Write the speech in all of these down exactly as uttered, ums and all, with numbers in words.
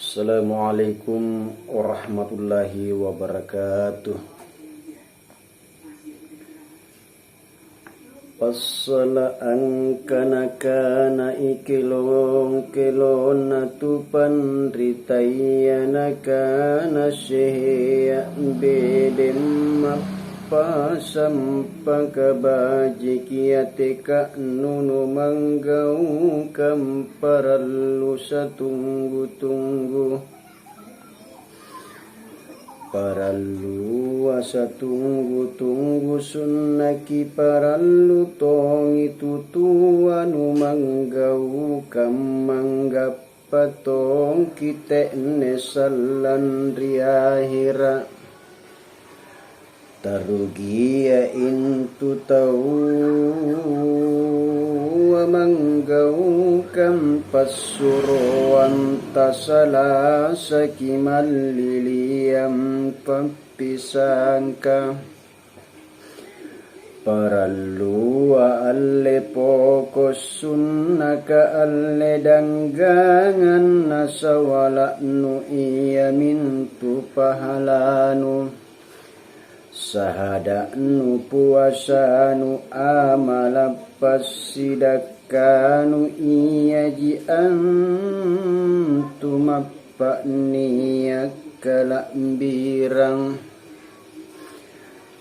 Assalamualaikum warahmatullahi wabarakatuh. Passala' angkana-kanai kelong-kelonna tu panritaya, nakana sehea' bedeng mappasampaka bajiki ateka'nu numanggaukang parallu satunggu-tunggu. Parallua satunggu-tunggu sunnaki, parallu tongi tutua numanggaukang, manggappa tongki te'ne sallang ri ahera'. Tarugia intu taua manggaukang passuroang, tasalasaki malliliang pappisangka. Parallua alle poko' sunnaka, alle danggangang nasawala'nu, iamintu pahalanu. Sahada'nu, puasanu, amala' passidakkanu, iaji antu mappa'nia' kala'birang.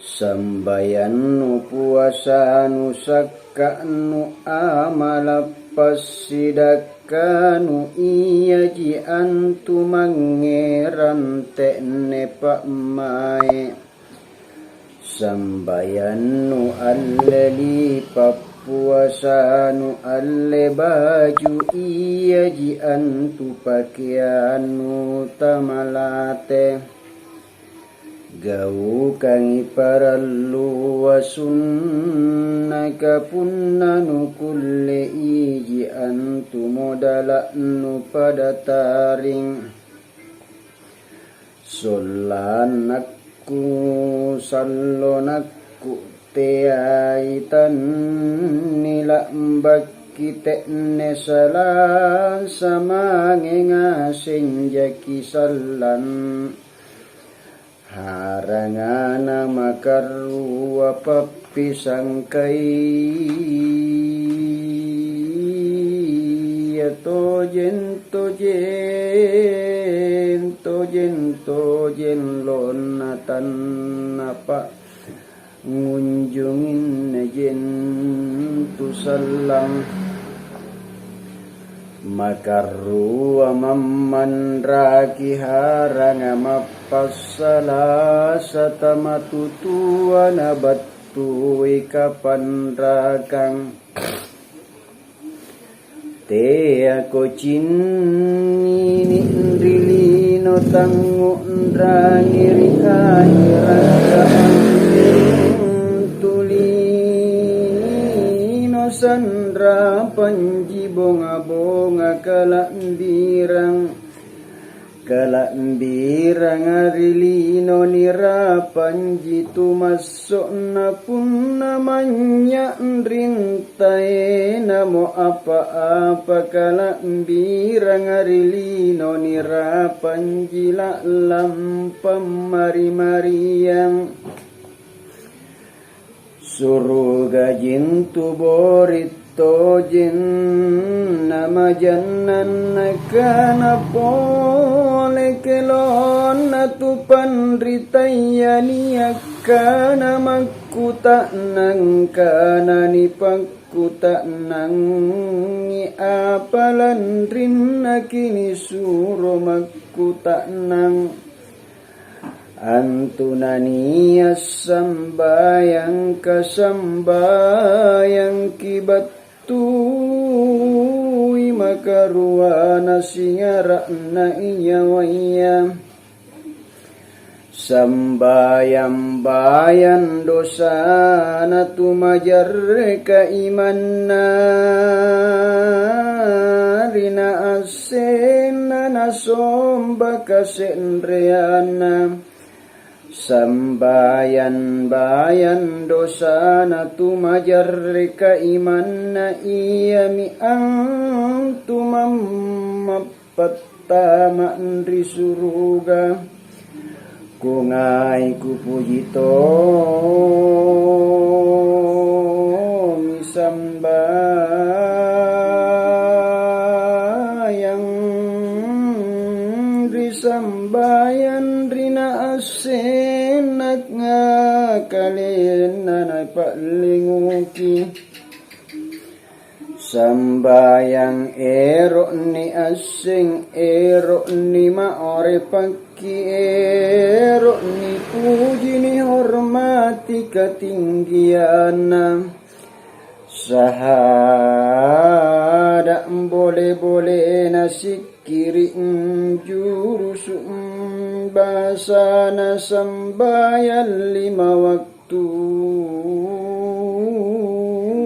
Sambayannu, puasanu, sakka'nu, amala' passidakkanu, iaji antu mangngerang te'ne pa'mai'. Sambayannu, alle lipa', puasanu, alle baju, iaji antu pakeannu tamalate. Gaukangi parallua sunnaka punna nukulle, iji antu modala'nu pada taring. Sollannakku, sallonakku, teai tannila'bakki te'ne salasa mange ngaseng jaki sallang. Harangana makarrua pappisangkaya tojeng-tojeng, tojeng-tojeng lonna tannapa ngunjunginna jentu sallang. Makarrua mammanraki haranga mappassalasa tamatutua nabattui kapanrakang. Teako cinnini' ri lino tangngu'rangi ri ahiraka antu lino sanrapanji bonga-bonga kala'birang. Kala'biranga ri lino nirapanji tumasso'na punna manynya' ri ntaenamo apa-apa, kala'biranga ri lino nirapanji la'lang pammari-mariang. Suruga jintu bori' tojeng namajannang, nakana pole kelonna tu panritaya niakkana makkuta'nang, kana nipakkuta'nangi apa lanrinnaki nisuro makkuta'nang. Antu nania' sambayang kasambayangki' battui makaruana singara'na nyawaya. Sambayang-bayang dosana tumajarreka imanna ri naas- senna nasomba kase'reanna. Sambayang-bayang dosana tumajarreka imanna iami antu mammap- pattama ri suruga. Kungai kupuji tommi sambayang ri sambayang ri naassenna kalenna napa'lenguki. Sambayang ero'ni asseng, ero'ni ma'rifakki, ero'ni puji nihormati katinggianna. Sahada' bole-bolena sikkiri' jurusu' basana sambayang lima waktu.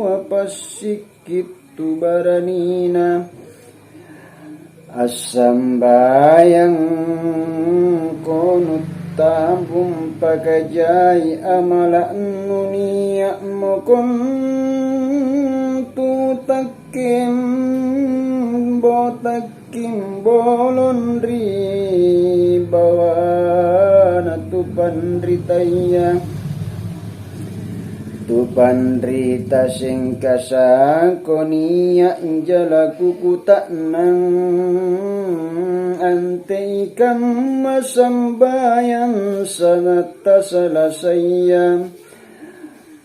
Apa sikittu baranina assambayang, konu tambung pakajai amala'nu nia'mo kontu takkembo tak kimbolong ri bawana tupanritaya. Tupanrita sengkasako nia' jalaku kuta'nang, antei kamma sambayang sanatta salasaya.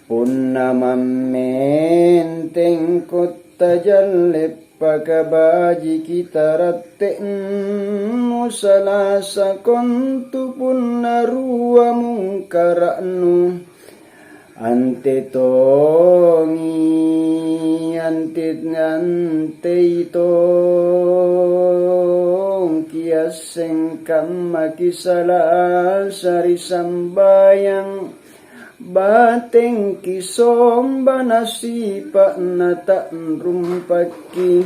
Punna mammenteng kotta jalle pakabajiki taratte'nu, salasa kontu punna rua mungkara'nu. Ante tongi, ante, antei tongki asseng kammaki salasa ri sambayang. Batengki somba nasipa'na ta'rumpakki.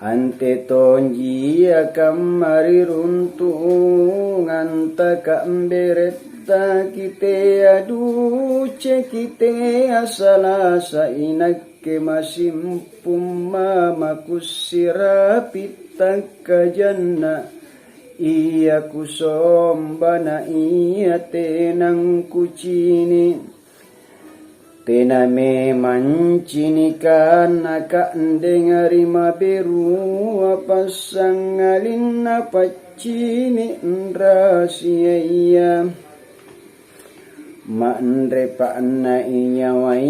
Ante tonjia kamma ri runtungang taka'beretta kitea duceki tea salasa inakke masimpung mamaku sirapi takkajanna. Ia kusomba na ia tenang kucini'. Tena memang cinikanna ka'dengari maberua passangalinna paccini' rasiaya. Manre pa'nai nyawaya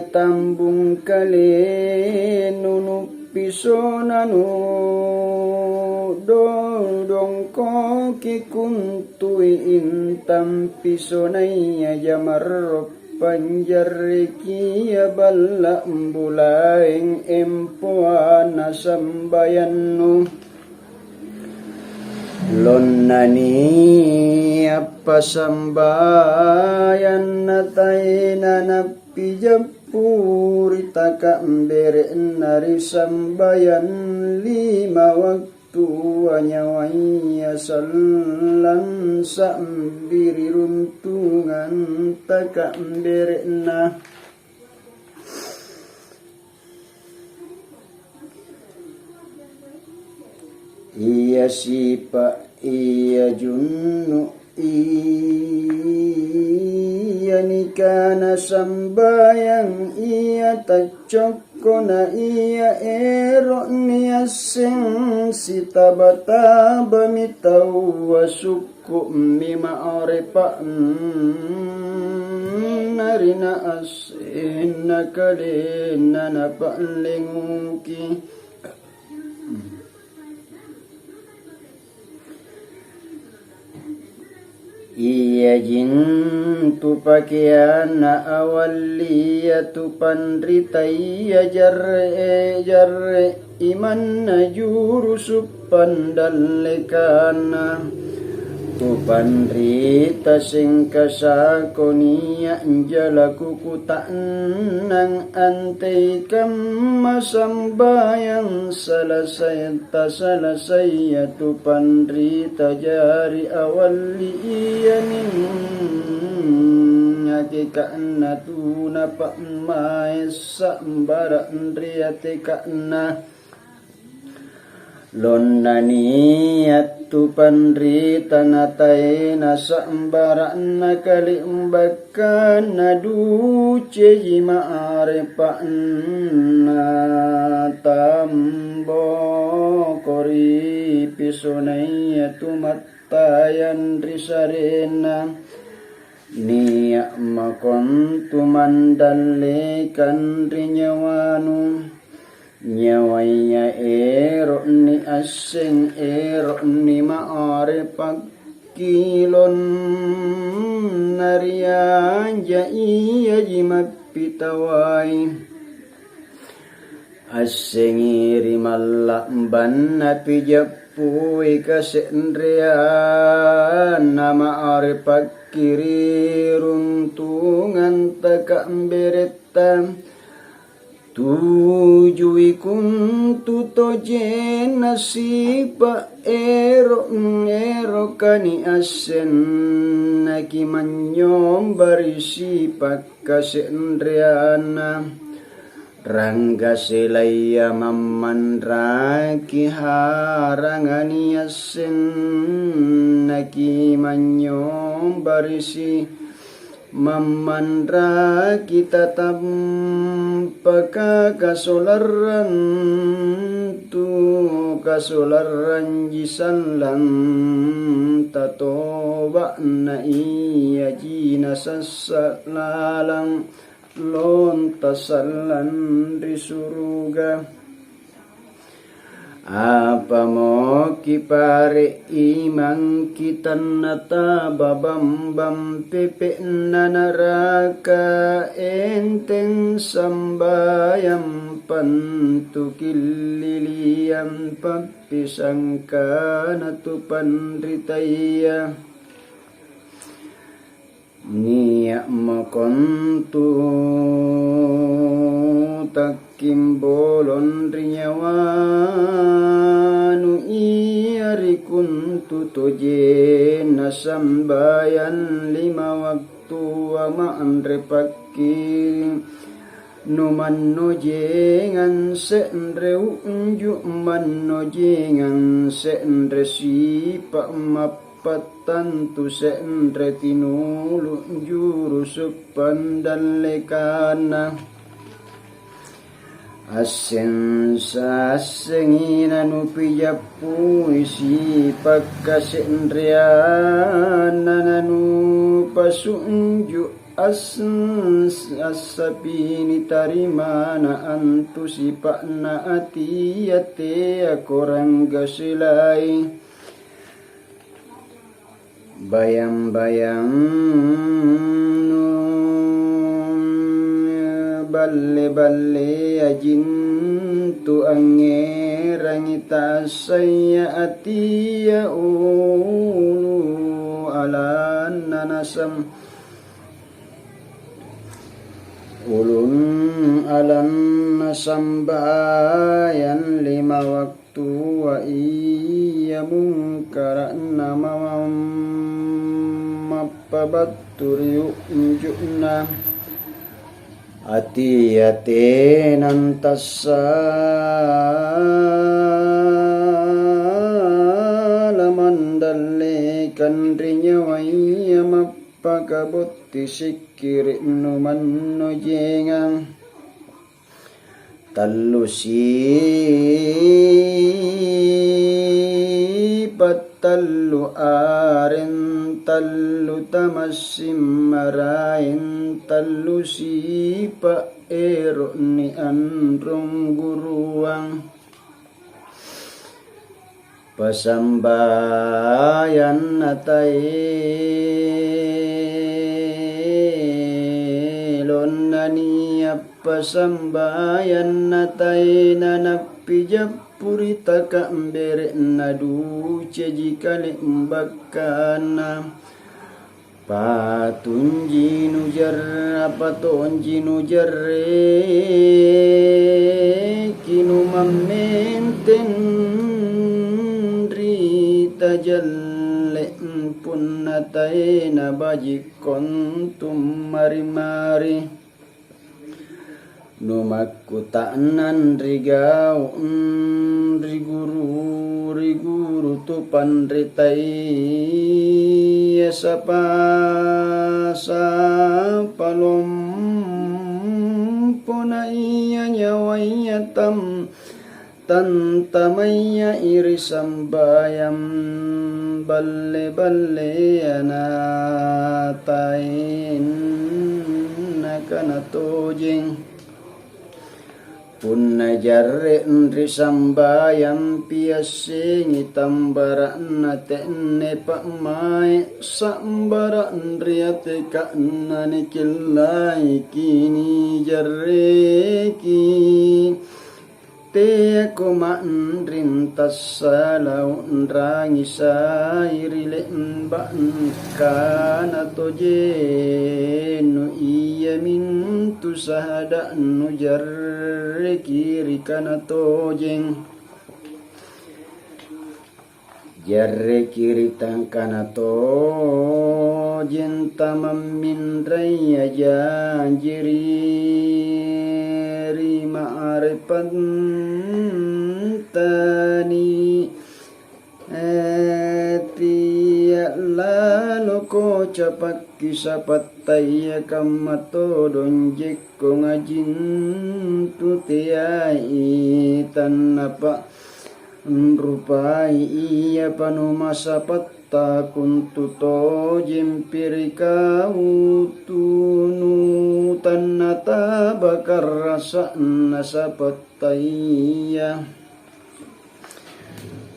tambung kalennu nuppisonanu dodongkoki kuntui intang pisonaya jamarro panjarrekia balla' bulaeng empoanna sambayannu. Lonnani appasambayang nataena nappijappu ri taka'bere'na ri sambayang lima wattu anyawaya sallang sa'bi ri runtungang taka'bere'na. Ia sipa', ia junnu', ia nikana sambayang, ia taccokko na ia ero' niasseng sitaba-tabami taua suk- Ku'mi ma'rifa'na ri naassenna kalenna napa'lenguki. Iaji antu pakeanna awallia tupanritaya jarre'-jarre'. Imanna jurusu' pandallekana, tupanrita sengkasako nia' jalaku kuta'nang antei kamma sambayang salasaita salasaya tupanrita jari awalli ianing akeka'na tuna pa'maessa bara' ri ateka'na. Lonna nia' tu panrita nataena sa'bara'na kali'bakkanna duceji ma'rifa'na tamboko ri pisonaya tumattayang ri sarenna. Nia' makontu mandallekang ri nyawanu, nyawaya ero'ni asseng, ero'ni ma'rifa'ki lonna ri anja iaji mappitawai. Assengi ri malla'banna pijappui kase'reanna ma'rifa'ki ri runtungang taka'beretta. Tujui kuntu tojenna sipa' ero', eroka niasseng nakimanynyomba ri sipa' kase'reanna. Ranggaselaya mammanraki haranga niasseng nakimanynyomba ri si-, mammanraki tatampaka kasolarrang tu kasolarranji sallang tatoba'na iaji nasassa' lalang lonta sallang ri suruga. Apamo kipare' imangki tannataba bambang pepe'na naraka, enteng sambayang pantu killiliang pappisangkana tu panritaya. Nia'mo kontu takkimbolong ri nyawanu, ia ri kontu tojenna sambayang lima wattua manre pakki. Numannojengang se're unju', mannojengang se're sipa' map-, pattantu se're tinulu jurusu' pandallekana. Asseng-, sassengi nanupijappui sipakkase'reanna, nanupasunju' as-, assapini tarimana antu sipa'na atia teako ranggaselai. Bayang-bayang balle-balleajintu angngerangi tassaya atia ulu alanna nasam-, ulun alanna sambayang lima wak-, tua ia mungkara'na mamang mappabattu ri unju'na. Atia tenang tassala mandallekang ri nyawaya mappakabotti sikkiri' numannojengang. Tallu sipa', tallu areng, tallu tamassing maraeng, tallu sipa' ero'ni anrong guruang. Pasambayanna taelonna nia' pasambayanna taena nappijappu ri taka'bere'na duceji kale'bakkanna. Patunji nujar-, apa tonji nujarreki numammenteng ri tajalle, punna taena baji' kontu mari-mari. Numakkuta'nang ri gau', ri guru. turutu panritaya sapa-sapa lompo, na ia nyawaya tam-, tantamaya ri sambayang balle-ballea nataenna kana tojeng. Punna jarre' ri sambayang piassengi tambara'na te'ne pa'mai', sa'bara' ri ateka'na nikillaiki nijarreki. Teako ma'nring tassala u'rangi sai ri le'ba'na kana tojennu, iamintu sahada'nu jarreki ri kana tojeng. Jarreki ri tangkana tojeng tamamminraya janji ri, ri ma'rifantani. Eh, tia' laloko capakki sapattaya kamma todong jekko ngajintu teai tannapa nrupai ia panumasapatta kuntu tojempi ri kau tunu tannataba karrasa'na sapattaya.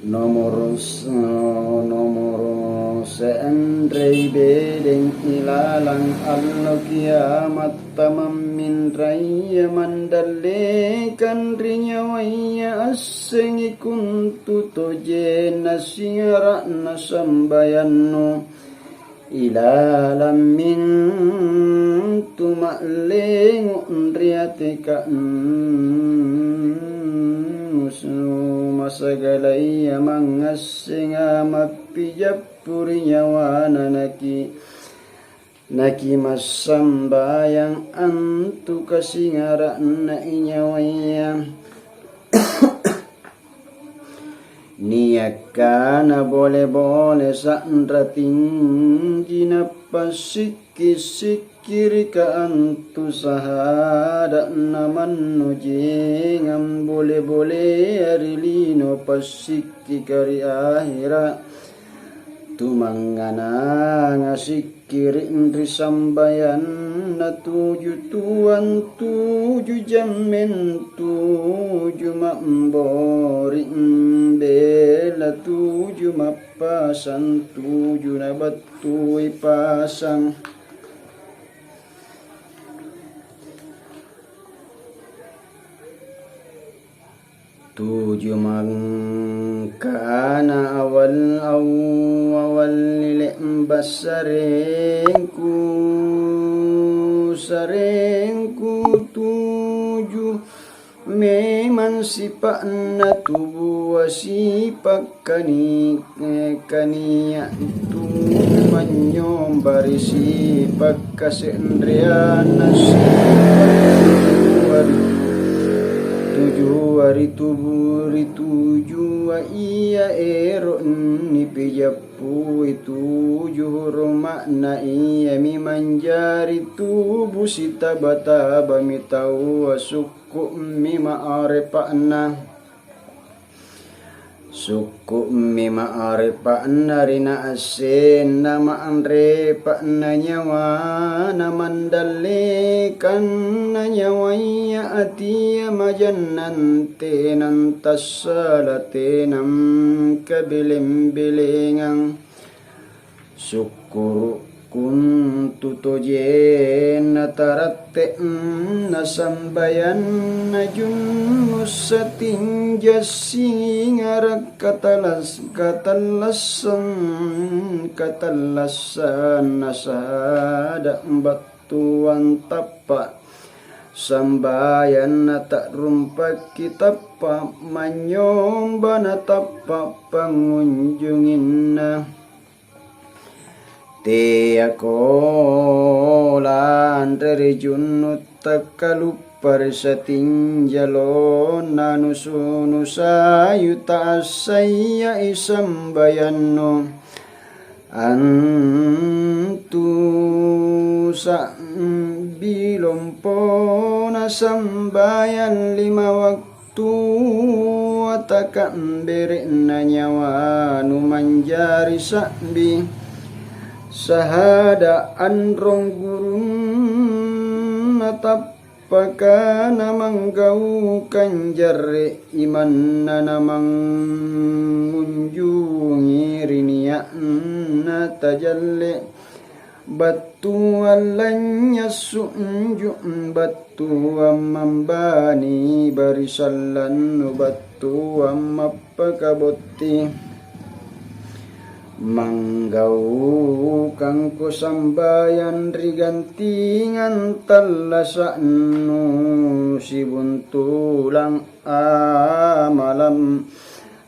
Nomoro s-, nomoro se'rei bedeng ilalang allo kiamatta mamminraya mandallekang ri nyawaya assengi kuntu tojenna singara'na sambayannu. Ilalang mintu ma'lengu ri ateka'nu, masagalaya mangngassenga mappijappu ri nyawana naki-, nakimassambayang antu kasingara'na i nyawaya. Niakkana bole-bole sa'ra tinggi nappassikki-sikkirika antu sahada'na mannujengang bole-bolea ri lino passikkika ri ahera'. Tumangngananga sik-, Kiring ri sambayanna tuju tuang, tuju jammeng, tuju ma'bori'ng bela, tuju mappasang, tuju nabattui pasang. Tuju mangkana awal-awalli le'ba' sarengku, sarengku tuju memang sipa'na tubua sipa' kani-, eh, kania' tuju manynyomba ri sipa' kase'reanna sipa' tujua ri, tujua ri tubu-, ri tujua ia ero' nipijappui tuju horoma'na iami manjari tubu sitaba-tabami taua sukku'mi ma'arepa'na. Sukku'mi ma'arepa'na ri naassenna ma'anrepa'na nyawana mandalle, kanna nyawaya atia majannang tenang tassala tenang kabeleng-belengang. Sukkuru' kuntu tojenna taratte'na sambayanna junnu' satinja singara' katalas-, katallassang, katallassanna sada' battuang tappa'. Sambayanna ta'rumpakki tappa' manynyomba na tappa' pangngunjunginna. Teako lanre ri junnu' takkaluppa parisatinjalonna nusu-, nusayu taassayya'i sambayannu. Antu sa'bi lompona sambayang lima wattu, takambere'na nyawanu manjari sa'bi. Sahada anrong gurunna tappaka namanggaukan jarre' imanna namangunjungi ri nia'na tajalle'. Battuang lanynya' sunju', battuang mambani barisallannu, battuang mappakabotti. Manggaukangko sambayang ri gantingang tallasa'nu, sibuntulang amalam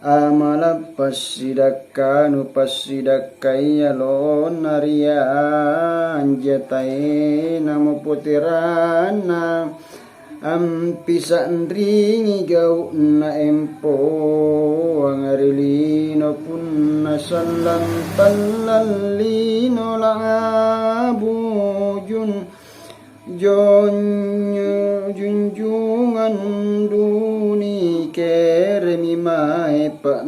amala' passidakkanu, passidakkaya lonna ri anja taenamo poteranna, ampisa'ringi gau'na empoanga ri lino, punna sallang tallang lino la'bujung Jonyo junjungang duni keremi mae pa-,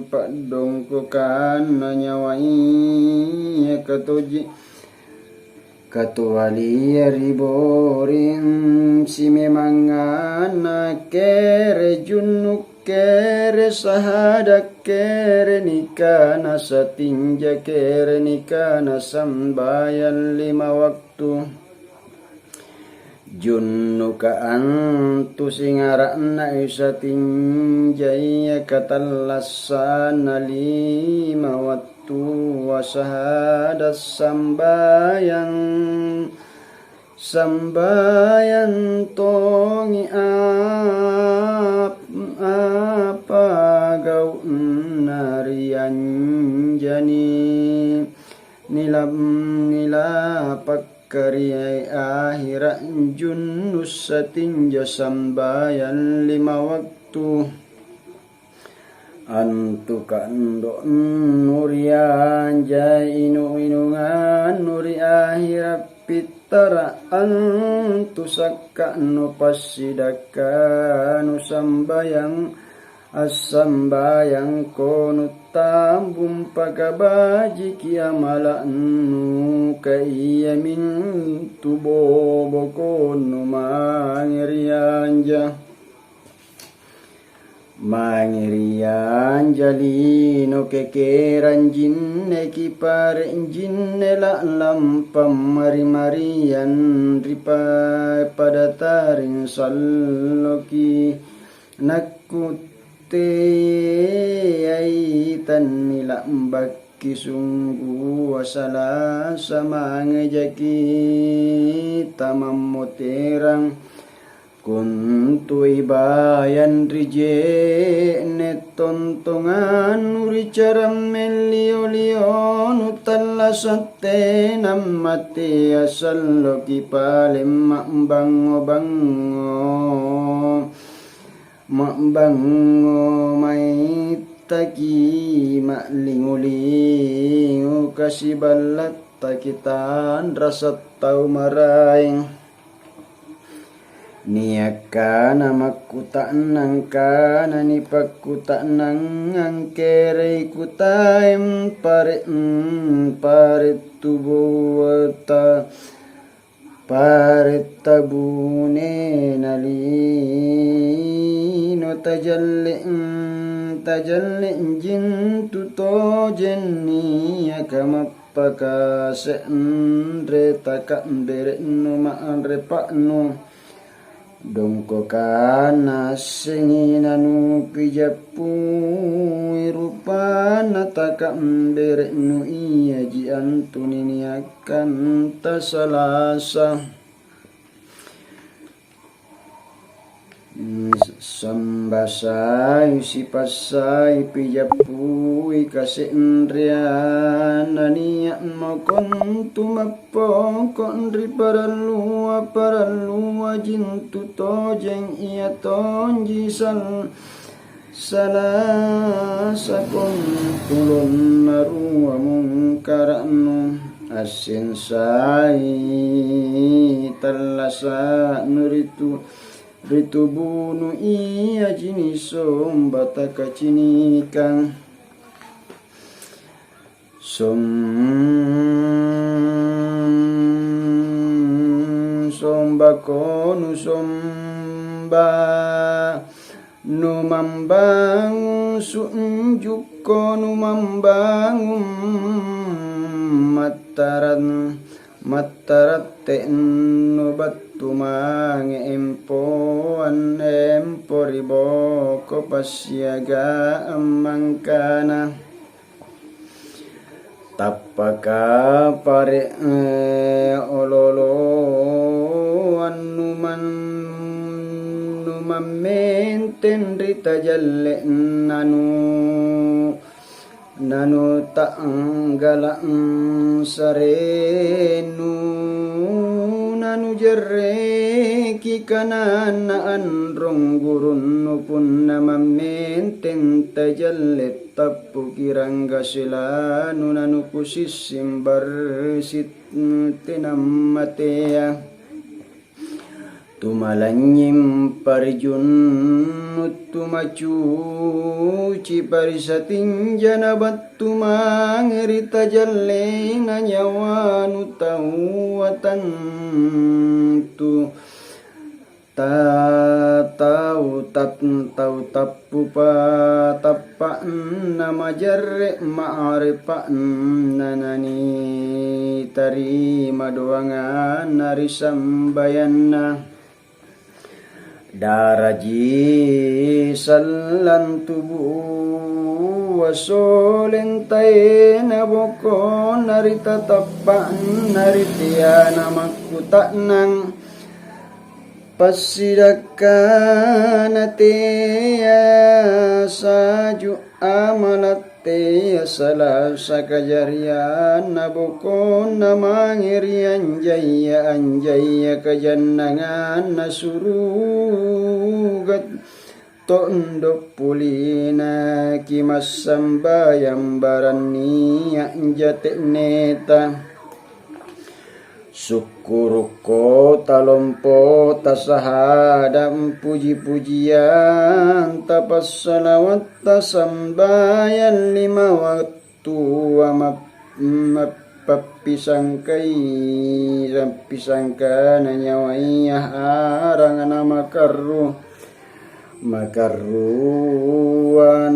padongkokanna nyawaya katoji. Katualia ri boring simemanganna kere junnu' kere sahada' kere nikana satinja kere nikana sambayang lima waktu. Junnuka antu singara'na isa tinjaya katallassanna lima wattua sahada' sambayang, sambayang tongi ap-, apa gau'na ri anjani nilap-, nilapa' Kariai ahera' junnu' satinja sambayang lima waktu. Antu kando'nu ri anja inu-inungannu ri ahera' pittara', antu sakka'nu passidakkanu sambayang Assambayangko nuttambung pakabajiki amala'nu, ka iamintu bobokonnu mange ri anja. Mange ri anja lino kekerang jinneki pare' jinne la'lampa mari-mariang ri pa-, padataring salloki. Nakkuteai tannila'bakki sunggua salasa mange jaki tamammoterang. Kuntui bayang ri je'ne' tontongannu ri caramme lio-lionu tallasa' tena matea salloki paleng ma'bangngo-bangngo. Ma'bangngo maittaki ma'lingu-lingu kasiballattaki tanrasa' tau maraeng. Niakkana makkuta'nang kana nipakkuta'nangang kerei kutaeng pare', pare' tubuata. Pare' tabunena lino tajalle', tajalle' jintu tojeng niaka mappakase're taka'bere'nu ma'repa'nu. Dongkokanna assengi nanupijappui rupanna taka'bere'nu, iaji antu niniakkanta salasa. Sambasai sipassai pijappui kase'reang, nania'mo kontu mappoko' ri parallua-parallua jintu tojeng, ia tonji sal-, salasa kontulonna rua mungkara'nu, assensai tallasa'nu ri tu-, ri tubunu, iaji nisomba takacinikang. Som-, sombako nusomba, numambangung su'jukko numambangung mattaran-, mattaratte nubattu mange empoan empo ri boko passiagang mangkana. Tappaka pare-, eh, olo-oloang numan-, numammenteng ri tajalle'na nu-, nanuta'gala' sarennu, nanujarreki kananna anrong gurunnu punna mammenteng tajalle' tappuki rangga selanu, nanukusissing barisi' tenammatea. Tumalanynying parijunnu, tumacuci parisatinja nabattu mange ri tajallena nyawanu taua tantu. Ta-, tau tat-, tau tappupa tappa'na majarre' ma'rifa'na nanitarima doanganna ri sambayanna. Daraji sallang tubua soleng taena bokona ri tatappa'na ri teana makkuta'nang. Passidakkana tea saju' amala' tea salasa kajarianna bokonna mange ri anjaya-anjaya kajannanganna suruga. Tondo' pulina kimassambayang barannia jate'neta. Sukkurukko talompota sahada' puji-pujianta passalawatta sambayang lima wattu. Tua map-, mappappisangkai, mappisangkana nyawaya aranga namakarru, makarrua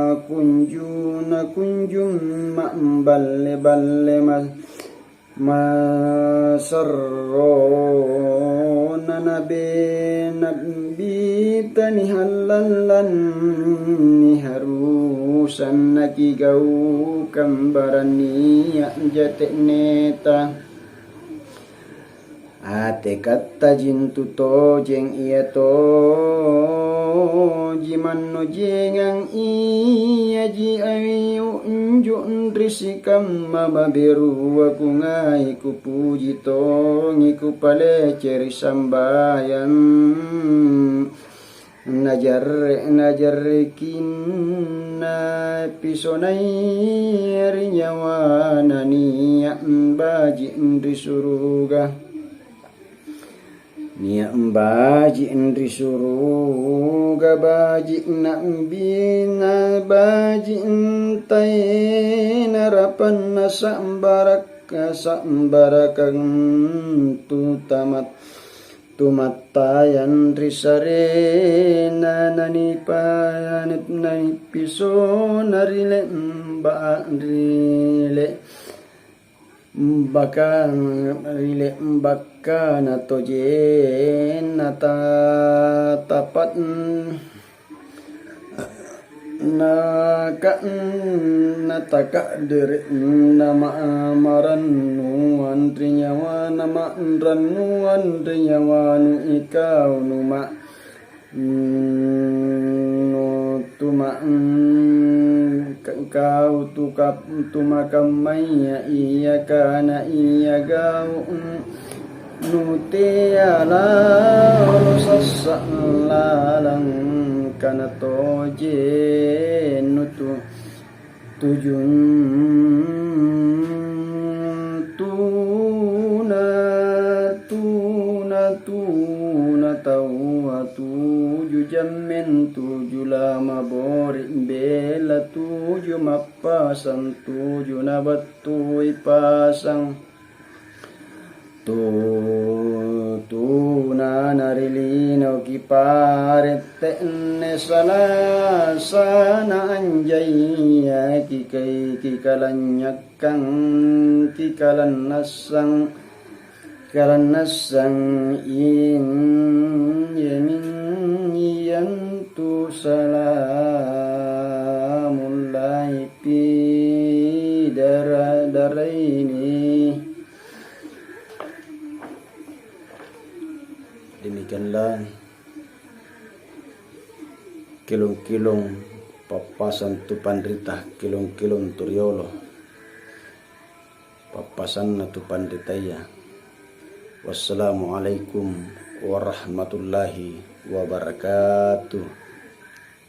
nakunju-, nakunjung ma'balle-balle ma-, Masarrona nabe-, nabbita nihallallang niharusang nakigaukang barania jate'neta. Atekatta jintu tojeng ia toji mannujengang, iaji awi unjung ri sikamma maberua kungai kupuji tongi kupalece ri sambayang. Najarre-, najarrekinna pisonai ri nyawana nia' baji' ri suruga. Nia' baji' ri suruga, baji' na'bina, baji' taena rapanna sa'barakka-, sa'barakang tu tamat-, tumattayang ri sarena nanipa-, nanipisona ri lemba-, ri le-, Baka-, ri le'bakka natojenna ta-, tapat-, naka-, nataka'dere'na ma-, marannuang ri nyawana, ma'rannuang ri nyawanu ikau numa-, Nu tuma-, kau tuka-, tumakammaya ia kana ia gau', nutea lao sassa' lalang kana tojennu tu-, tujung tuna, tuna, tuna taua tuju jammeng tuju lamabori bela tuju mappasang tuju nabattui pasang. Tu-, tuna narilinoki pare' te'ne salasana anjaiaki kai-, kikalanyakkang, kikalannassang, kalannassang injemin iantu salamullahi fi dara-, daraini. Demikianlah kilong-kilong pappasang tu panrita, kilong-kilong tu riolo, pappasanna tu panritaya. Wassalamualaikum warahmatullahi wabarakatuh.